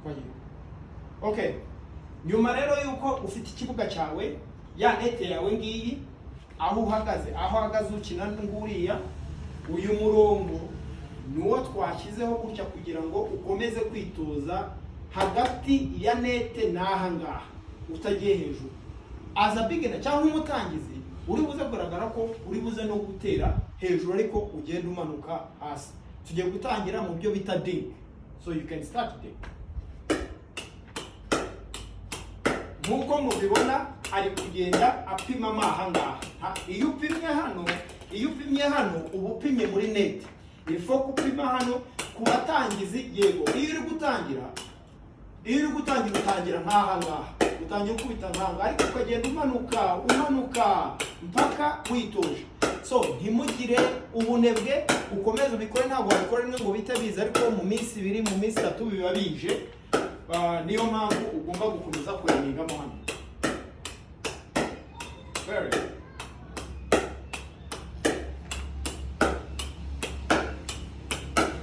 Twagiye. Okay, nyuma rero yuko ufite ikibuga cyawe, ya net yawe ngiyi, aho uhagaze, aho uhagaze ukina nguriya, uyu murongo niwo twashyizeho gutya kugira ngo ukomeze kwitoza hagati ya net n'aha ngaha, utagiye hejuru. As a beginner cyangwa umutangizi, uri buze kugaragara ko uri buze no gutera hejuru, ariko ugenda umanuka hasi. Tugiye gutangira mu byo bita dink. So you can start dink. Nk'uko mubibona, ari kugenda apimamo aha ngaha. Iyo upimye hano, iyo upimye hano, uba upimye muri net. Il faut gupima hano ku batangizi. Yego, iyo uri gutangira, iyo uri gutangira, utangira nk'aha ngaha, utangira ukubita nk'aha ngaha, ariko ukagenda umanuka, umanuka mpaka witoje. So ntimugire ubunebwe, ukomeze ubikore. Ntabwo wabikora rimwe ngo bite biza, ariko mu minsi 2, mu minsi 3 biba bije. Niyo mpamvu ugomba gukomeza kureningamo hano. Very good.